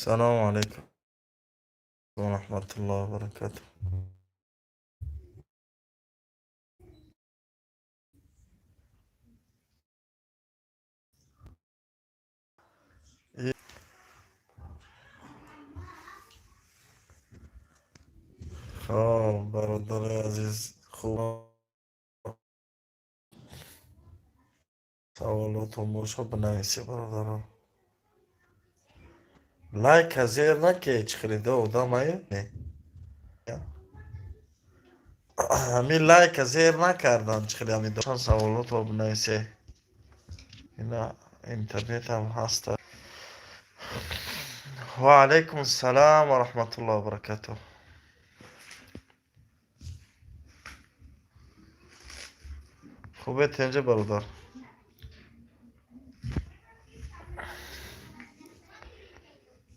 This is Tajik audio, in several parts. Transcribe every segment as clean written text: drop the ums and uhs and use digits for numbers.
Салому алайкум ва раҳматуллоҳи ва баракатуҳ. Хоб, бародари азиз, хуб, саволотон боша, бинависед, бародарон. Лайка зер наке, чӣ хелида одамае. Ҳами лайка зер накардан, чӣ хели ҳами саволотро бинависе. Ина интернетам ҳаста. Ва алайкум ассалом ва раҳматуллоҳи ва баракатуҳ. Хубе, тенҷа, бародар?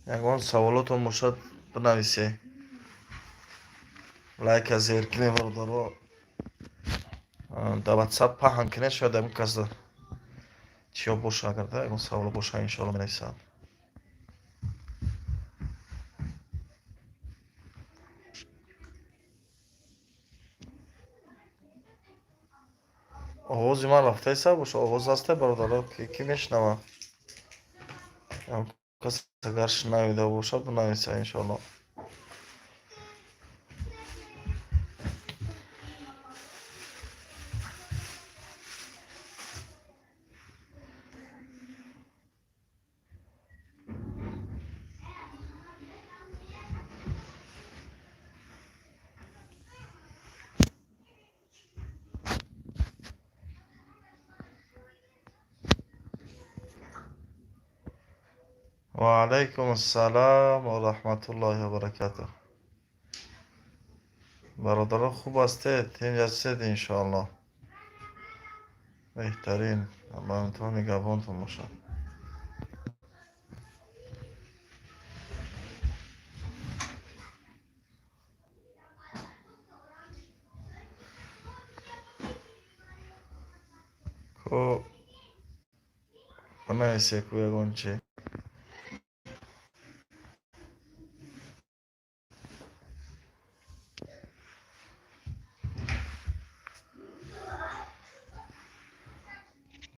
Ягон саволотон бошад, бинависе. Лайка зер кунед, бародаро. Дар Ватсап паҳн кунед, шояд ягон кас чиё боша, агарда ягон саволо боша, иншоалло, менависад. Овози ман рафтаиста боша? Овоз ҳаста, бародаро? Кӣ мешунавад? Кас агар шунавида бошад, бинависа, иншоалло. Ва алайкум ассалом ва раҳматуллоҳи ва баракатуҳ. Бародарон, хуб ҳастед, тинҷ ҳастед, иншоалло? Беҳтарин, Аллоҳ нигаҳбонтон бошад. Ко, бинависе ку ягон чи.